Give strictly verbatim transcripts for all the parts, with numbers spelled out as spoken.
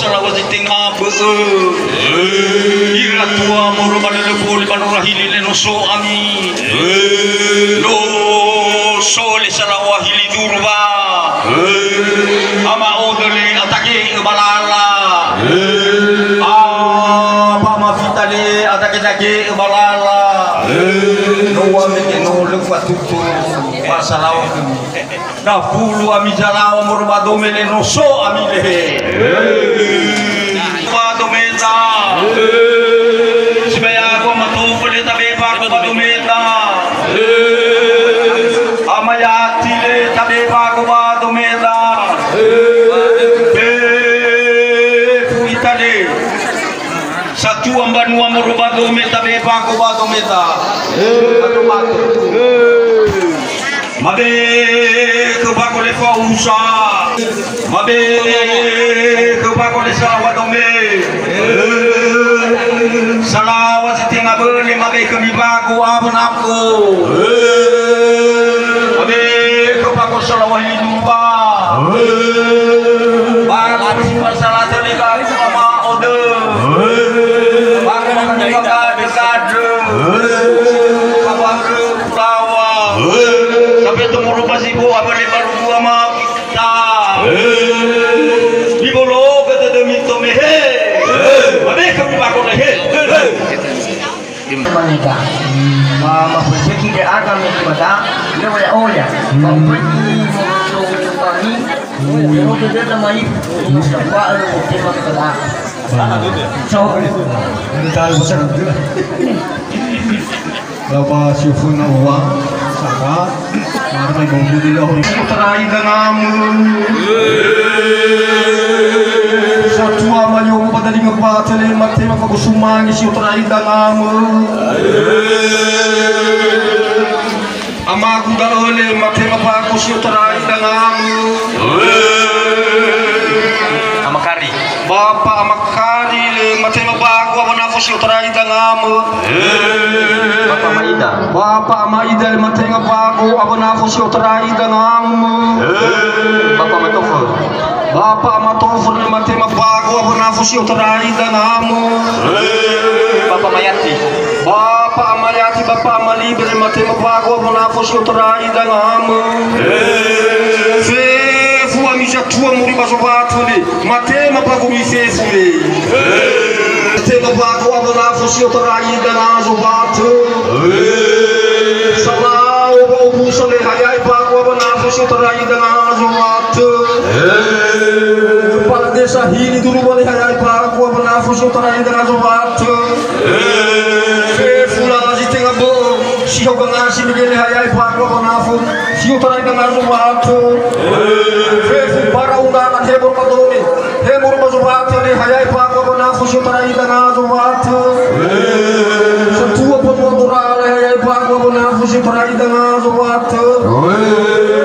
Salaŵa zi tenga bö'ö. Ira tua moroi ba lölö foli ba no rahili le no so ami. No so le salaŵa hili duru ba. Ama Odo le atage'ö ba lala. Apa Mafita le atage'ö ba lala. No wa mege no lö fatutu ba salaŵa khömi. Na fulu ami zalaŵa moroi ba dome le no so ami lehe. Ba domeda. Sibayago ama Tofo le tabe bago ba domeda. Ama Yati le tabe bago ba domeda. Be fu ita le. Satua mbanua moroi ba dome tabe bago ba domeda. Mabe khö bago le fausa. Mabe khö bago le salaŵa dome. Salaŵa zi tenga bö'ö le mabe khömi bago awö nafo. Mabe khö bago salaŵa hili duru ba. Ba la si pasala teli ka ama Odo. Ba la ni ka kadrö. Kabarö fulaŵa. Sampai to moroi ba zibo ama le balu dua ma kita. Mibologö dödömi tome he. Mabe khömi bago le he. Manega. Ma, ma fepeki de aga me mada, le oya oya. Ma fepeki mo tani. Mo dede mai. Ba lo tema kala. Ciao. Tahu pasal tu. Laba siofuna uwa, saka, marmai bau dede lau. Otarai dangamö. Satua mayomo ba dalinga bate le matema fagosumange si otarai dangamö. Amagu da'ö le matema bago si otarai dangamö. Amakari. Bapa Amakari le matema bago awö nafo si otarai dangamö. Bapa Maida. Bapa Maida le matema bago awö nafo si otarai dangamö. Bapa Matofo. Bapa Amatofo le matema bago awö nafo si otarai dangamö. Bapa Mayati. Bapa Amayati, Bapa Amalibe le matema bago awö nafo si otarai dangamö. Fefu ami satua moroi ba zowato le, matema bago mi fefu le. Matema bago awö nafo si otarai danga zowato. Salaŵa ba omuso le hayai bago awö nafo si otarai danga zowato. Kepala desa hili duru ba le hayai bago awö nafo si otarai danga zowato. Fefu lala zi tenga bö'ö, si hau gangasi mege le hayai bago awö nafo si otarai danga zowato. Fefu bara undangan he moroi ba dome, he moroi ba zowato le hayai bago awö nafo si otarai danga zowato. Satua ponua dora le hayai bago awö nafo si otarai danga zowato.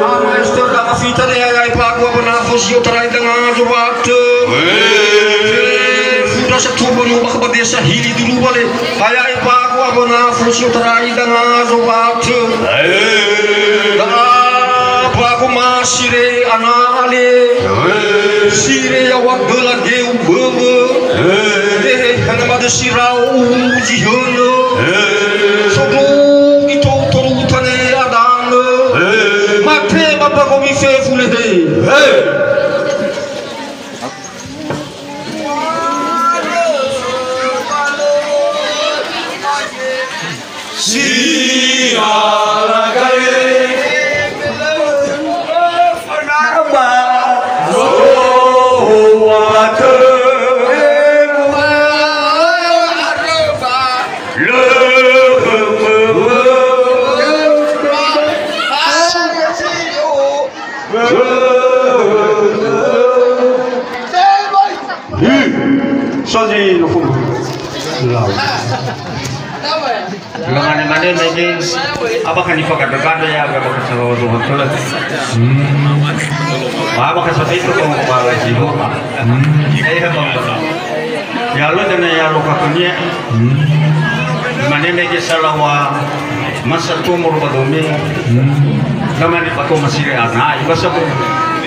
Ama Ester danga fita le hayai bago awö nafo si otarai danga zowato. Fefu satua ponua ba desa hili duru ba le. Hayai bago awö nafo si otarai danga zowato. Da'a bago ma sire ana ale. Sire yaŵa göla geu böwö. Ehe, hana madö si rao uzi hönö. Sodrogi tou toru tane adanö. Matema bago mi fefu le he. Sozi nufulu. Lau. Lamane-mane mege, abakha nifagandra-gandra ya, abakha salaŵa zohotö. Hmm. Abakha sabeto ko ba zibo. Hmm. Eh, bang, bang. Ya lo dana ya lo kakunia. Hmm. Mane mege salaŵa masa tumur ba dome. Hmm. Lamane ba ko masire ana, ibasa ko.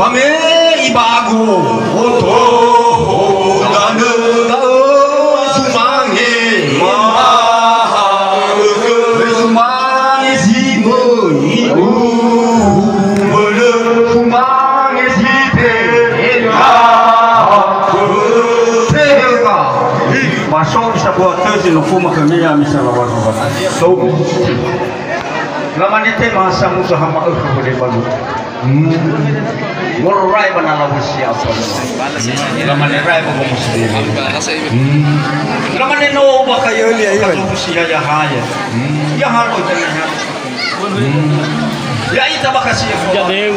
Wa me ibago oto danö da'ö sumange ma sumange si möi u bölö sumange si tehera. Tehera. Masuk sabua tösi no fuma khönia misala warna. So. Lamane tema samusa hama'ökhö khö Debanu. Hmm. Ngoro rai ba na lawusi apa. Lamane rai ba muslim. Hmm. Lamane no ba kayo li ayo. Katubusi ya ya haya. Hmm. Ya halo tanya. Hmm. Ya ita bakasi ya. Ya deu.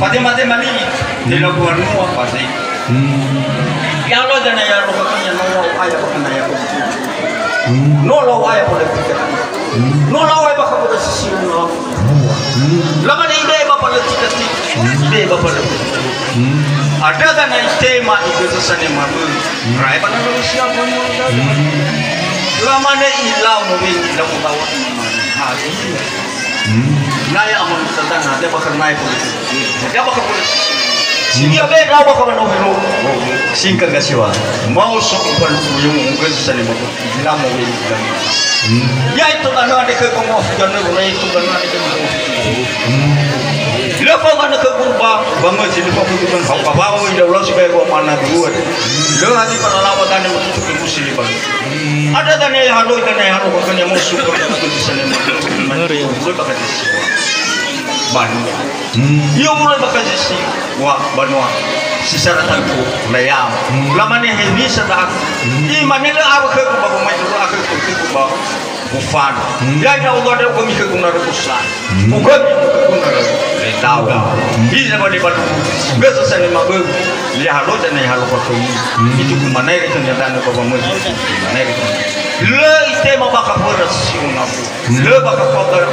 Fatema tema ni. Tena buah nua pasti. Hmm. Ya lo dana ya lo bakanya no lo aya bakana ya. Hmm. No lo aya politik. Hmm. No lo aya bakal politik sisi no. Hmm. Lamane ide ba politik. Hmm. Ide ba politik. Hmm. Ada dana itema ide sasane mabu. Hmm. Rai ba na lo siapa no. Hmm. Lamane ilau mo wing ilau mo tawa. Ha, iya. Hmm. Naya aman tentang ada bakal naik politik. Ada bakal politik. Sehingga beda bakal no hero. Singkat gasiwa. Mau sok pan kuyung mungkin sani mau. Lama wing. Hmm. Ya itu kan ada ke mau dan itu kan ada ke mau. Hmm. Lepas kan ke kurba, bangun sini kok bukan kau bawa ida ulas supaya kau mana dua. Lo hati para lawan dan itu ke muslim. Hmm. Ada tanya ya halo tanya ya halo kan ya mau super itu di sana. Ngeri. Lo pakai di sini. Banua. Hmm. Ia mulai bakha zi si wa banua. Si sara tangku layam. Hmm. Lamane hewisa da'aku. Hmm. Imane lö awö khögu ba wamaedu akhögu khögu ba ufana. Hmm. Ya ina Allah da ugomi khögu na rukusa. Hmm. Ugomi khögu na rukusa. Ledawa. Hmm. Hiza ba de balu. Biasa sani mabögu. Lia halo jana halo khögu. Hmm. Itu kumane itu nyadana ba wamaedu. Kumane itu. Lö itema bakha fura si unafu. Lö bakha fura.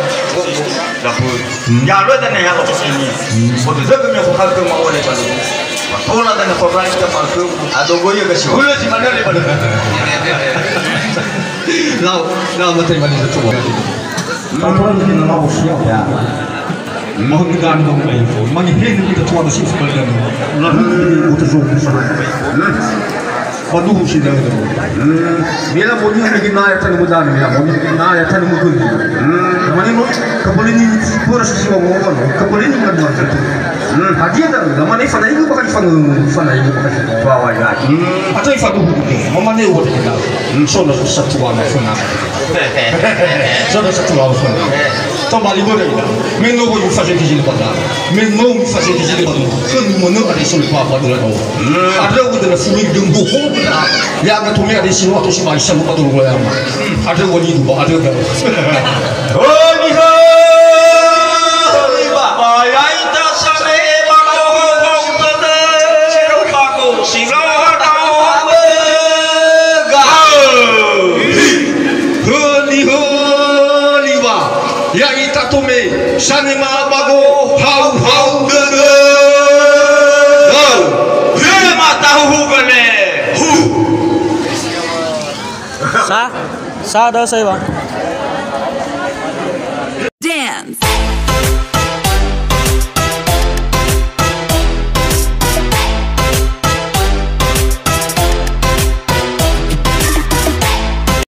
Dapur. Hmm. Ya, lö dania ya, Pak, ini. Hmm. Waktu saya kami aku kagak mau oleh balu. Tola dania orang kita masuk. Atau gue ya ke sini. Gue sih mana le balu. Lau, lau, mati mati satu. Aturan ini nama usia. Ya. Mau kita anu mau main. Mau ini kita tuan si sekalian. Nah, ini kita suruh. Nah. Ba duhu si da'ö. Hmm. Me lamoni ha niha ya tanö mödanö, me lamoni ha niha ya tanö mögöi. Hmm. Lamane no, kabalini fura si siwa ngono, kabalini ngan marketu. Hmm. Hadia da'ö, lamane ifanaigö bakha ifangöngö, ifanaigö bakha ifangöngö. Wa, wa, ya. Hmm. Atau ifaduhu. Mamane wa da'ö. Hmm. So na satua na fana. So na satua na fana. Tobali börö ida. Me no wa'u fazeti zili ba da'ö. Me no fazeti zili ba da'ö. Khömi manö ada isolfa ba da'ö. Andrö udah na fului dömbo ho udah. Ya na tumi ada sino atau si bai salu ba da'ö ya ma. Andrö wani du ba andrö da. Honi ho. Honi ba. Ba ya ita same ba ho ho ho udah. Siro ba ko siro ha ho. Ga. Honi ho. Liwa, ya'ita tome, sanema bago, hau-hau dödö. Hau. Hema tahuhu gane. Hu. Sa, sa da saya, Bang. Dance.